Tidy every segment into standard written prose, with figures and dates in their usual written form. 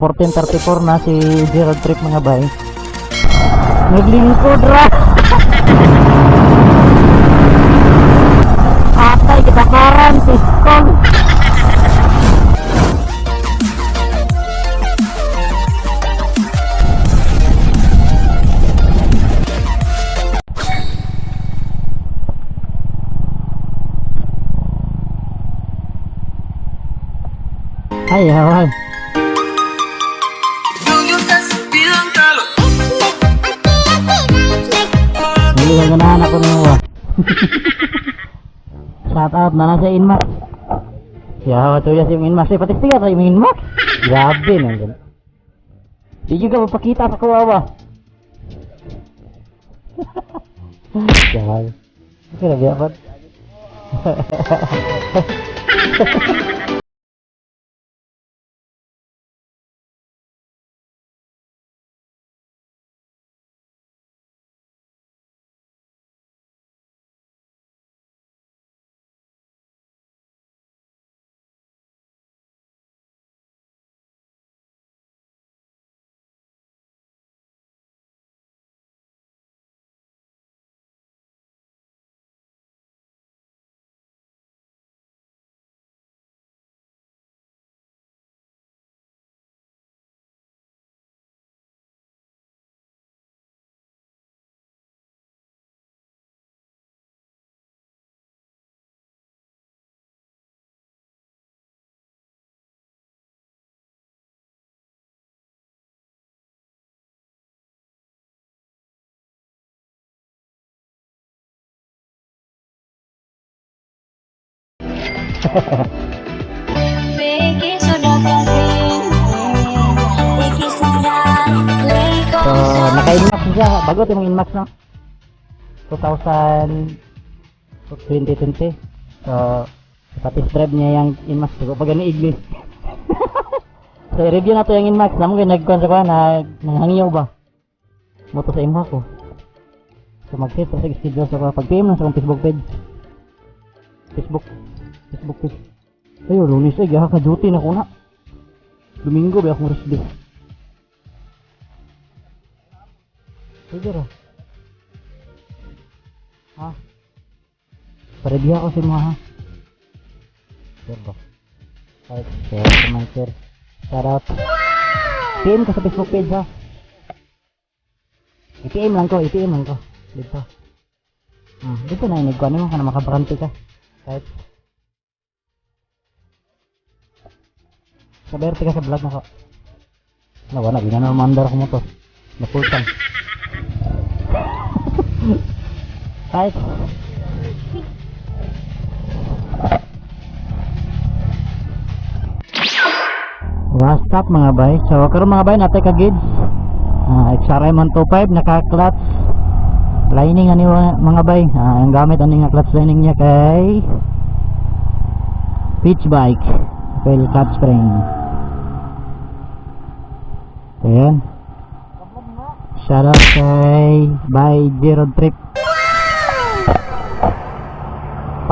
14:34 na si Gerald Trip, mga bay. Naglingkod ra. Atay kita koran siskong. Ay, hawan. Hindi ka ganahan ako nung. Shout out na nasa Inmax. Ya, tuya si Inmax. Eh, pati tiga sa Inmax. Grabe na gan. Di juga mapakita sa kuwawa. Jangan. Grabe apa? So, naka-Inmax siya. Bago ito yung Inmax, no? 2020. So, patis drive niya yung Inmax. Bago pa gani igli. So, i-review na to yung Inmax. Namo kayo nagkuhan sa kuhan, nanghangyaw ba? Moto sa imo ko. So, mag-set sa schedule sa kuha. Pag-PM lang sa akong Facebook page. Facebook. Facebook page. Ayo, Lunes ay, gaha ka duty na ko na. Domingo ba akong rest day. Sige ra. Ha? Parediha ko si mga ha. Sir ba? Right, share naman sir. Shout out. PM ka sa Facebook page ha. I-PM lang ko, i-PM lang ko. Dito. Dito na inig ko. Ano mo ka na makabakante ka. Kahit. Saberte ka sa vlog na ko. Wala, wala. Di na naman mandar ko mo to. Napultang. Kahit. Last stop mga bay. So karon mga bay natay ka gids. XRM 125 naka-clutch lining ani mga bay. Ang gamit ani nga clutch lining niya kay Pitch Bike Fuel clutch spring. Ayan. Shout out kay by Gerald Trip.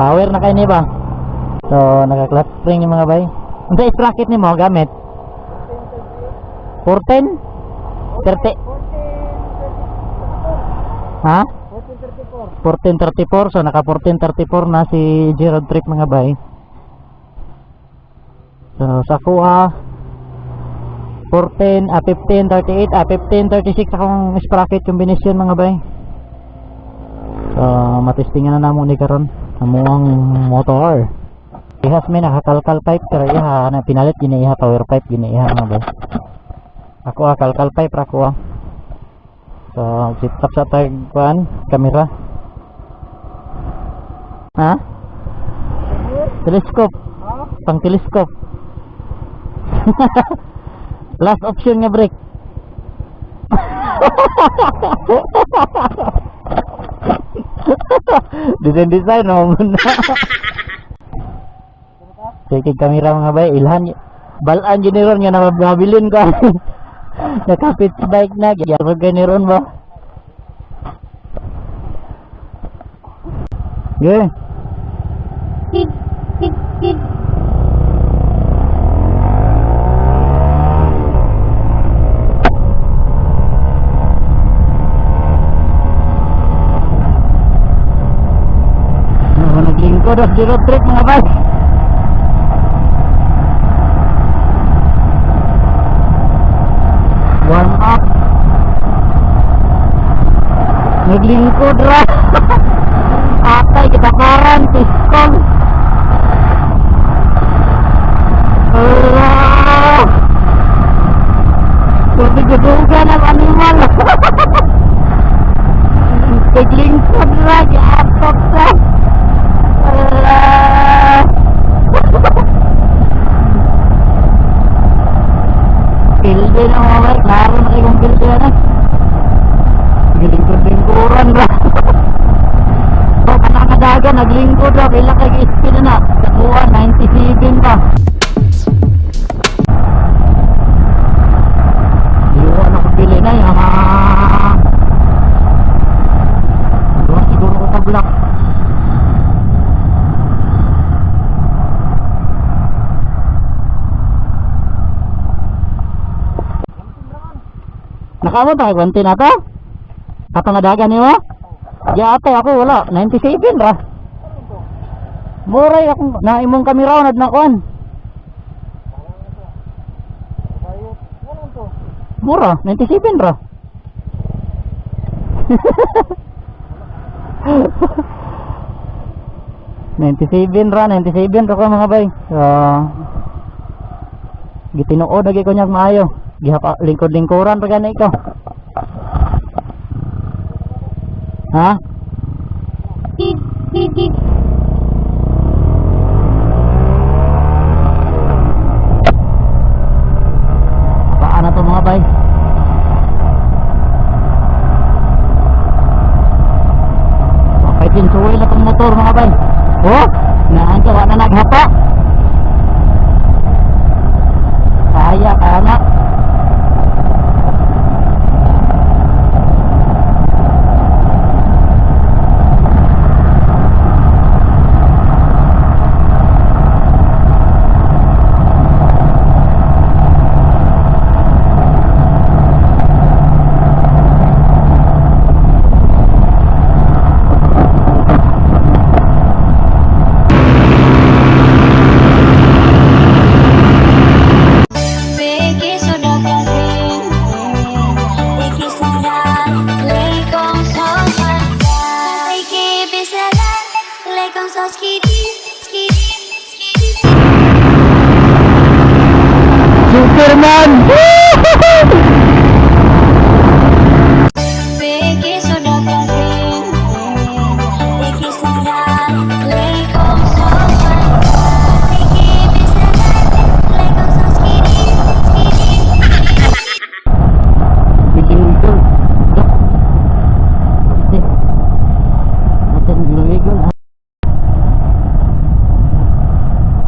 Power na kayo ni ba? So naka-clutch spring yung mga bay. Unsa sprocket nimo gamit? 14? 30? Ha? 1434. So naka 1434 na si Gerald Trip mga bay. So sa kuha 14, 15, 38, 15, 36 akong sprocket combination mga bay. So matestingan na namo ni karon amuang motor. Ihas may nakakalkal pipe pero iha na pinalit gini iha power pipe gini iha mga bay. Ako kalkal pipe ra ko. So sit up sa tag kuan kamera. Ha? Telescope. Pang telescope. Last option nga brake. Design design naman muna. Sige kamera mga bay, ilhan balaan yun ron nga nababilin ka. Nakapit bike na, gyapon gani ron ba? Yeah. Lingkod of the road trip mga bay. Warm up. Naglingkod ra. Atay kitaparan tiskong. Allah. Tubig-dugan ang animal. Naglingkod ra giatok sa. Allah. Pilde na mga bay, klaro na kayo kung pilde na. Gilingkod-lingkuran ra. So, kanang naglingkod ra, pila kay speed na. Nakuha 97 pa. Diwa na ko pili na yung mga duha siguro ko ka-block. Nakaabot pa kay 20 na to? Katong nga dagan nimo? Ya ate ako wala, 97 ra. Muray akong na imong kamera nad na kuan. Mura, 97 ra. 97 ra, 97 ra ko mga bay. So, gitinuod lagi ko niya maayo. Gihapa lingkod-lingkuran pa gani ko. Ha? Paano to mga bay? Pakay pinsuwi na tong motor mga bay. Oh, naan ka, wala na naghapa. Kaya ka na. Superman!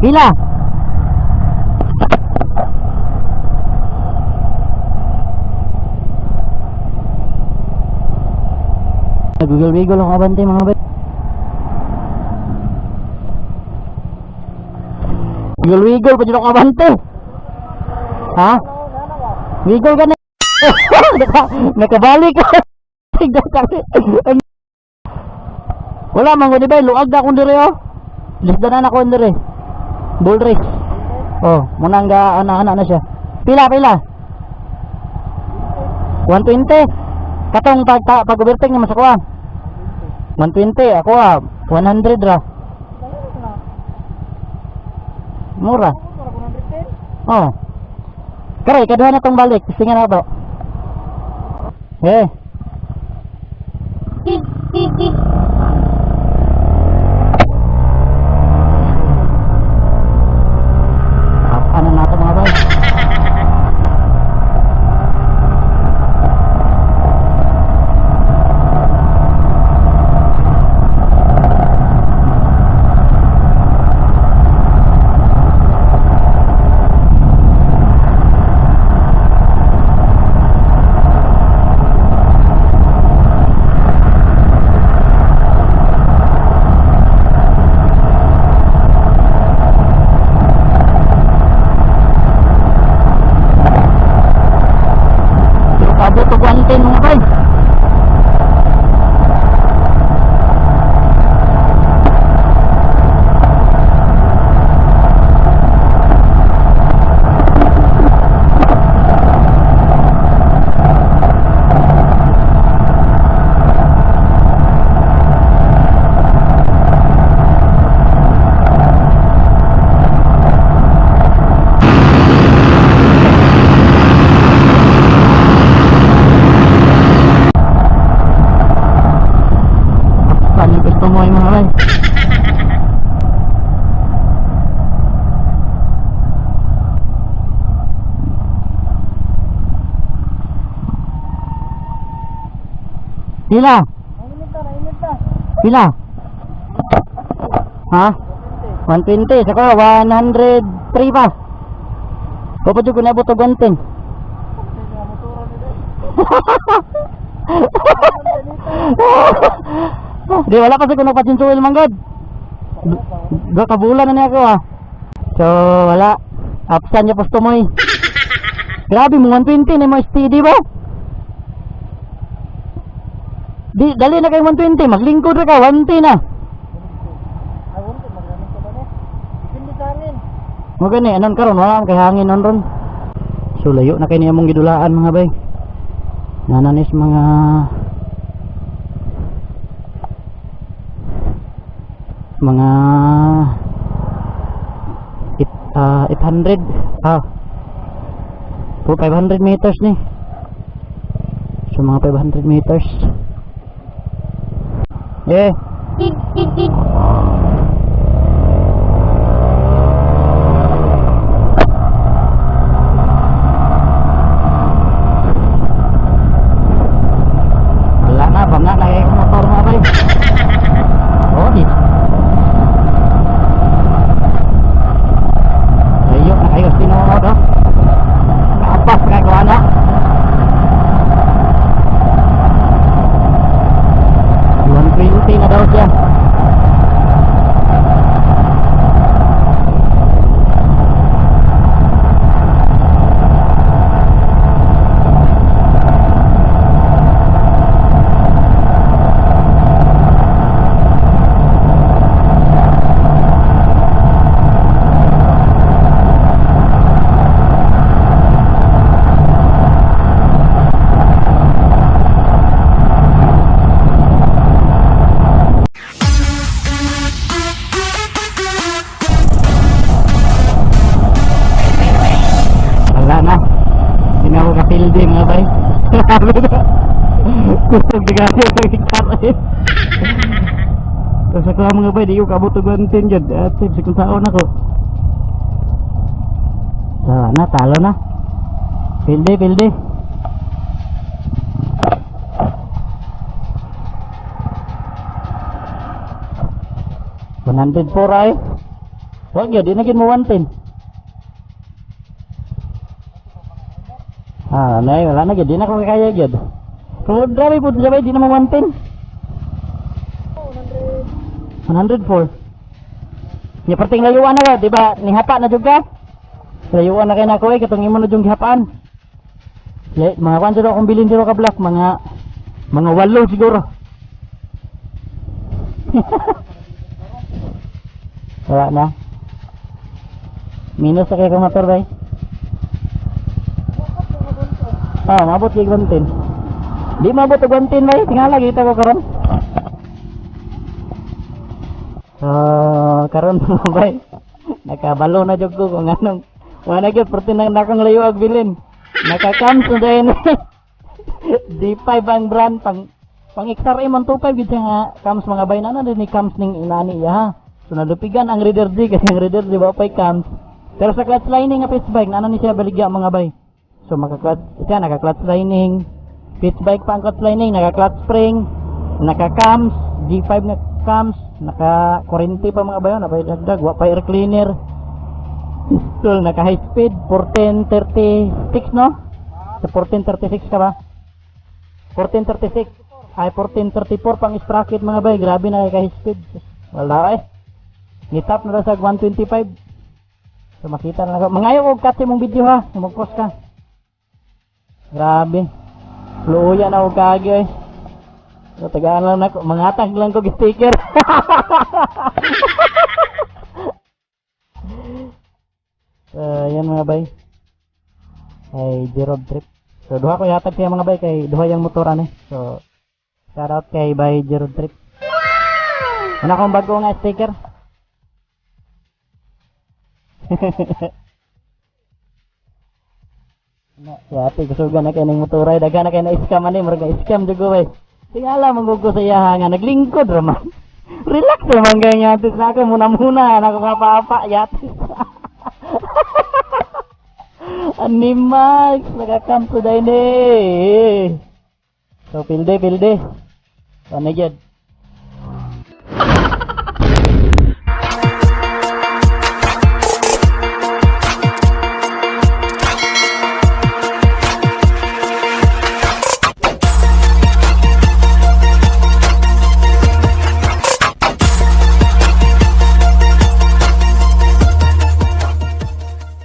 Pila? Nagwiggle-wiggle ako abante mga bay. Wiggle-wiggle pa dyan ako abante. Ha? Wiggle ka na. Nakabalik ka. Wala man ko di ba? Luag na akong dire oh. Lisda na ako dire. Bull race. Oh, muna ang ana-ana na siya. Pila, pila. 120. Katong pag overtake naman sa kuha. 120 ako ah, 100 ra. Mura. Oh. Kare, kaduha na tong balik. Tingnan na to. Eh. Ano na ito mga bay? Abot og 110 mga bay. Pila? Pila? Ha? 120. Saka 103 pa. Kapag ko naabot og 110. Di wala pa sa kuno patsinsuil man god. Duha ka bulan na niya ako ah. So wala. Apsan niya posto mo eh. Grabe mo 120 na mo STD ba? Di dali na kay 120, maglingkod ra ka 110 na. Mo gani anon karon wala man kay hangin non ron. So layo na kay niya mong gidulaan mga bay. Nananis mga mga 800 po 500 meters ni. So mga 500 meters. Eh. Wala na, bangga na kay motor mga bay. Oh, di. Layo na kayo tinuod oh. Kapas kay kuha na. 120 na daw siya. Wala na. Hindi na ako kapildi mga bay. Grabe na. Kusog na gano'n sa hektar eh. Tapos ako mga bay, di ko kabot og 110 dyan. At sa kung taon ako. So, na, talo na. Pildi, pildi. 104 ay. Wag yun, di na gin mo 110. Ah, nay, wala na gyud, di na ko kaya gyud. Kung grabe po sabay, di na mo 110. 104. Nya perting layuan na ka, di ba? Nihapa na jud ka. Layuan na kay nako eh, katong imo na jung gihapaan. Le, mga kwan siguro akong bilin siguro ka black, mga 8 siguro. Wala na. Minus sa kay motor bay. Ah, mabot kay 110. Di mabot og 110 bay, tingala kita ko karon. So, karon mga bay. Nakabalo na jud ko kung anong wala gyud perti nang nakang layo og bilin. Nakakams na dayon. D5 ang brand pang pang XRM 125 gid siya nga cams mga bay na din ni cams ning inani iya ha. So nalupigan ang Raider D kasi ang Raider D wa pay cams. Pero sa clutch lining nga pitch bike na ni siya baligya mga bay. So maka-clutch siya, naka-clutch lining, pitch bike pa ang clutch lining, naka-clutch spring, naka-cams, G5 nga cams, naka-kurente pa mga bayo, napay dagdag, wa pa air cleaner. Pistol, naka high speed, 1436 no? Sa 1436 ka ba? 1436. Ay, 1434 pang sprocket mga bay, grabe na kay high speed. Wala eh. Nitap na sa 125. So makita na lang. Mangayo og cut sa imong video ha, mag-post ka. Grabe. Luya na og kagi oy. So tagaan lang nako, mangatag lang ko sticker. Yan mga bay. Ay G-Road Trip. So duha ko ihatag siya mga bay kay duha yang motor ani. So shout out kay bay G-Road Trip. Wala akong bago nga sticker. Na, yati kusugan na kay ning motoray, daghan na kay na scam ani, murag na scam jud ko bay. Tingala manggug ko sa iya nga naglingkod ra man. Relax ra man kay nga sa ako muna-muna na ako kapaapa yati. Animax, nakakamp ko dahil eh. So pilde, pilde. Ano gyud?